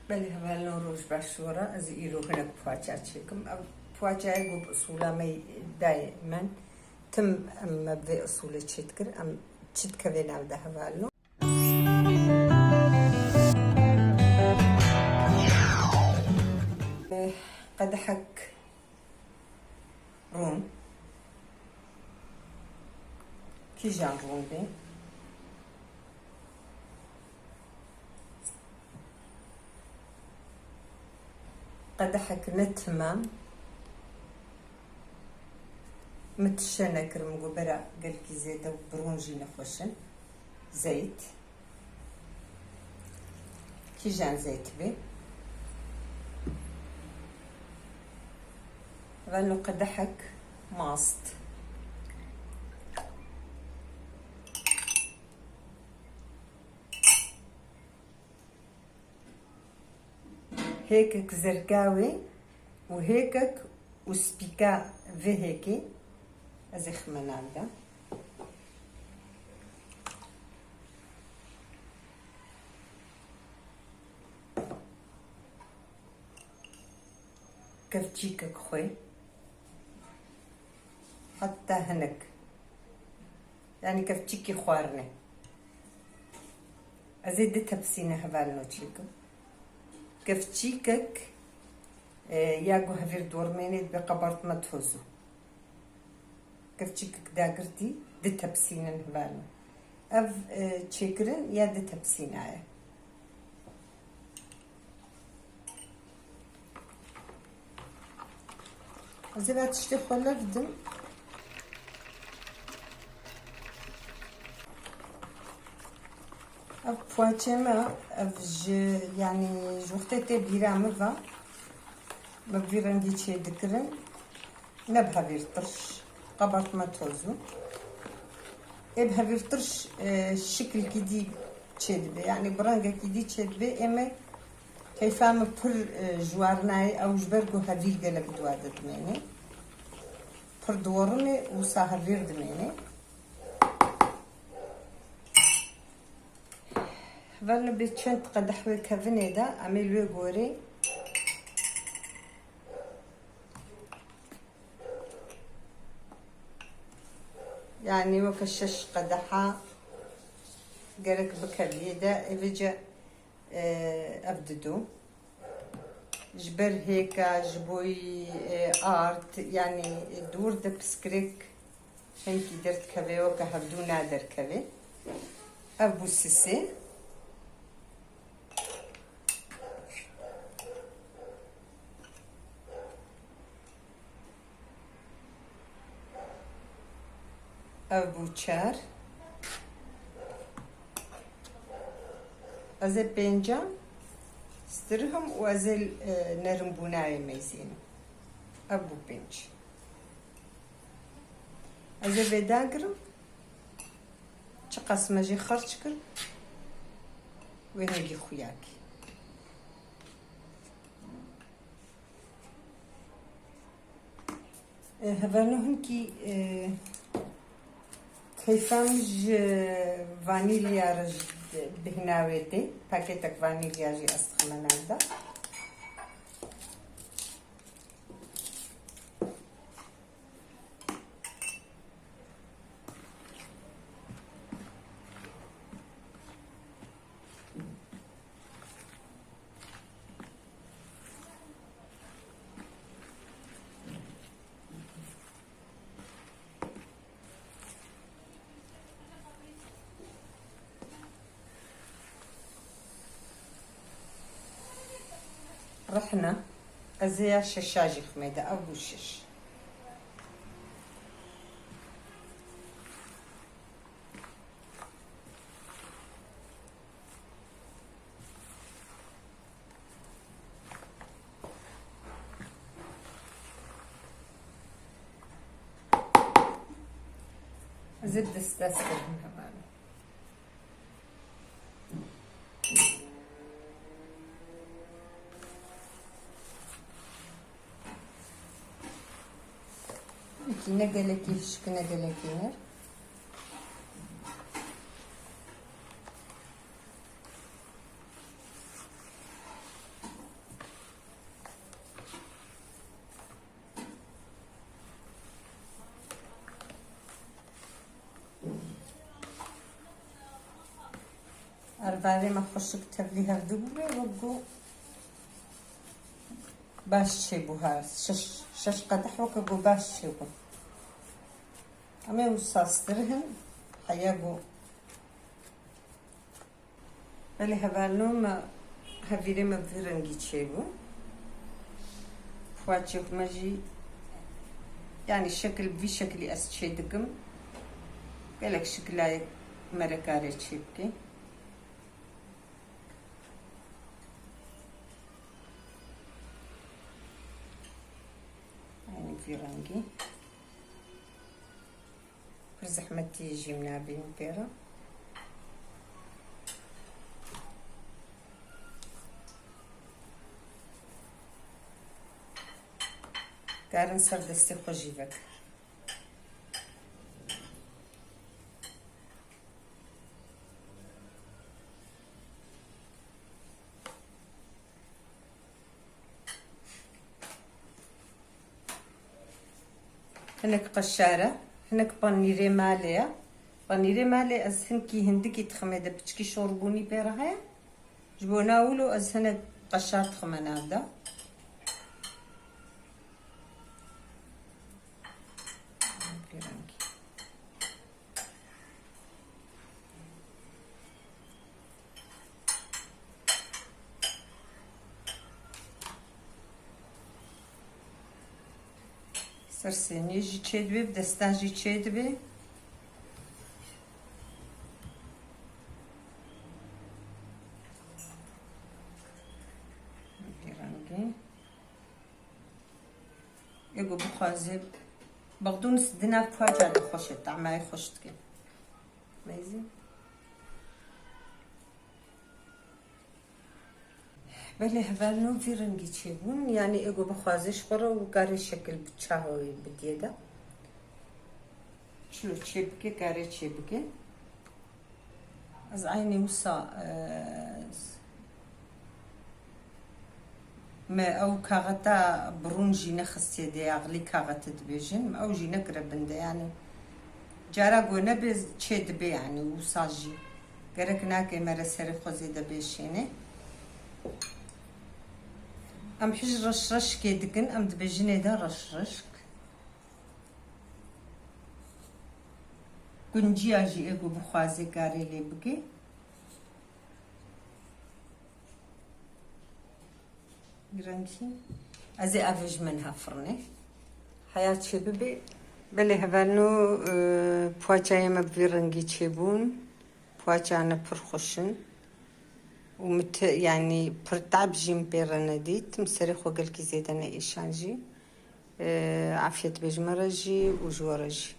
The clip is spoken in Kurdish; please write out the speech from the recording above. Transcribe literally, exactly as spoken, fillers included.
Belê hevalno, roj baş ji we re. Ez ê îro hinek poğaça çêkim. Ev poğaçayê ku bi usûla me dayê min. Tim em me bi vê usûlê çêdikir. Em çi dikeve nav de hevalno? Qedehek rûn. Kîjan rûn bê? Qedehek ne tim e. Min tişe nekir, min got bera gelkî zêde û bi rûn jî nexweş in. Zeyt. Kîjan zeyt bê? Veno qedehek mast. Hêkek zerka wê û hêkek û spîka vê hêkê ez ê xime nav de. Kevçîkek xwê. Heta hinek. Yanî kevçîkî xwarinê. Ez ê di tepsîne hevalno çêkim. Kevçîkek, e, ya ku hevîr dormênê dibe kabartma tozû. Kevçîkek dagirtî di tepsînin hevalno. Ev, e, çêkirin ya di tepsîna ye. Ez ê va tiştê xwe lev dim. Ev poğaçê me, ev ji, yanî ji wextê tê bîra min ve, me bi vî rengî çê dikirin. Ne bi hevîr tirş, kabartma tozû. Ê bi hevîr tirş, e, şikilkî dî çêdibe, yanî bi rengekî dî çêdibe. Ê me keyfa min pir, e, ji war nayê, ew ji ber ku hevîr gelek di wa de dimêne. Pir diwerime û wisa hevîr dimêne. Hevalno bê çend qedeh wê kevinê de, em ê li wê gorê. Yanî weke şeş qedeha gerek bikeviyê de, ê vêce, e, ev dido. Ji ber hêka, ji bo yî, e, ard, yanî dûr de piskirêk hinkî derdikeve, weke hevdû naderkeve. Ev bû sisê. Ev bû çar. Ez ê pênca stirhim û ez ê, e, nerimbûnayê meyzênim. Ev bû pênc. Ez ê vê dagirim. Çiqas me jê xerc kir, wê hingî xuya kî. E, hevalno hinkî, e, keyfa min ji vanîlya re ji bihna wê tê. Pakêtek vanîlya jî ez dixime nav de. Rihna, ez ê ya şeşa jî ximê de, ev bû şeş. Ez ê bi dest dest kirim hevalno. Wekî ne gelekî hişk, ne gelekî ner. Barê me xweşik tevlî hevdû bû, wek ku baş çêbû ha. Şeş, şeş qedeh weke ku baş çêbû. Em ê wisa stir hin, heya ku. Belê hevalno me, hevîrê me bi vî rengî çêbû. Poğaçê xwe me jî, yanî şekil, bi vî şekilî ez çê dikim. Gelek şekilayê me re karê çê bike. Aynî vî rengî. Pir zehmetî jî min nabînin pê re. Karin ser destê xwe jî vek. Hinek qeşar e, hinek panîrê malê ye. Panîrê malê ez hinkî hindikî diximê de, piçkî şorbûnî pê re heye. Ji bo na wilo ez hinek qeşar dixime nav de. Ser sêniyê jî çêdibe, bi destan jî çêdibe. Vî rengî. Ê ku bixwaze, bexdûnis di nav poğaça de xweş e, tamayê xweş dike. Amazing. Belê hevalno vî rengî çêbûn, yanî ê ku bixwaze ji xwe re û karê şekil bi çaxê bidiyê de. Çilo çê bike, karê çê bike. Ez aynî wisa, e, me ew kaxeta birûn jî nexistiye dê, axlî kaxete dibêjin. Ew jî nekire bin de, yanî cara ku nebe çê dibe, yanî wisa jî. Gerek nake me re serê xwe zêde bêşêne. Em hij reş reşkê dikin, em dibêjinê de reş reşk. Gunciya jî ê ku bixwaze karê lê bike. Rengî. Ez ê avê ji min ha firnê. Heya çê bibe. Belê hevalno, e, poğaçayê me bi vî rengî çêbûn. Poğaçane pir xweş in. Û min ti, yanî pir tab jî min pê re nedît. Min serê xwe gelkî zêde neêşan jî. E, afiyet be ji me re jî û ji we re jî.